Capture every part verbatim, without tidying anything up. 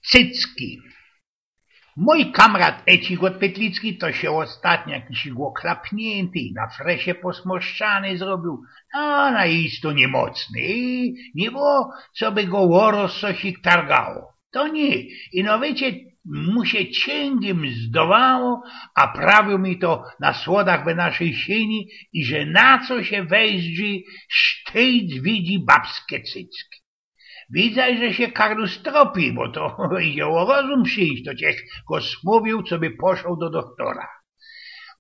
Cycki. Mōj kamrat Ecik ôd Pytlicki to sie ôstatnio jakiś ôchlapniynty i na fresie posmoszczany zrobiōł. A na isto niymocny. I niy było, co by go ôroz cosik targało. To niy. I no wiycie, mu sie ciyngiym zdowało, a prawiōł mi to na schodach we naszyj siyni, i że na co sie wezdrzi, sztyjc widzi babske cycki. Widzã, że sie karus tropi, bo to idzie ô rozum prziyńć, to ciech go smōwiōł, coby poszoł do dochtora.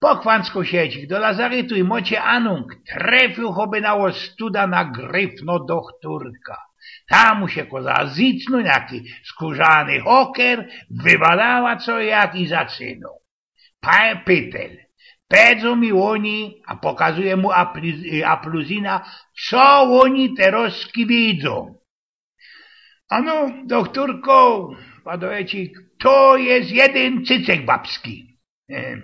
Pokwanckōł sie Ecik do lazarytu i mocie anōng, trefiył choby na ôstuda na gryfno dochtōrka. Ta mu sie koza zycnōł, jaki skōrzany hoker, wybadała co jak i zaczynōł. Pa-, pytel. Pedzōł mi ôni, a pokazuje mu apli-, y, apluzyna, co ôni terozki widzōm. Ano, dochtōrku, padoł Ecik, to je jedyn cycek babski. Em,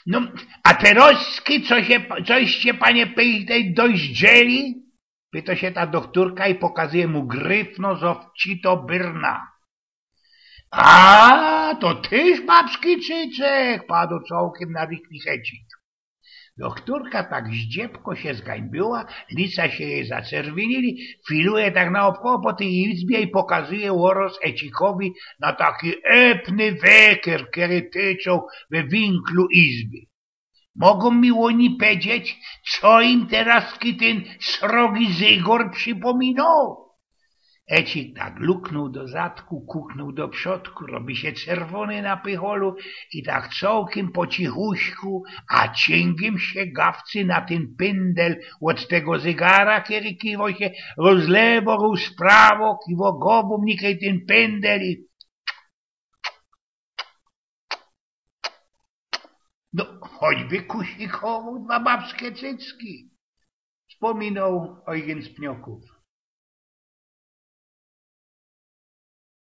no, a terozki, co sie, coście, panie pytel, doździeli? Pyto sie ta dochtōrka i pokazuje mu gryfno z ôwcito byrna. A, to tyż babski cycek, padoł cołkiym na rychli Ecik. Dochtōrka tak zdziebko sie zgańbiła, lica sie jij zacerwiynili, filuje tak naôbkoło po tyj izbie i pokazuje ôroz Ecikowi na taki epny weker, kery tyczoł we winklu izby. Mogōm mi ôni pedzieć, co im terozki tyn srogi zygor przipōminoł? Ecik tak luknōł do zadku, kuknōł do przodku, robi sie cerwōny na pycholu i tak cołkiym po cichuśku, a ciyngiym sie gawcy na tyn pyndel ôd tego zygara, kery kiwo sie rozlewo, rozprawo, kiwo gowōm, nikej tyn pyndel i No, choćby kusikowoł dwa babske cycki, spōminoł Ojgyn z Pniokōw.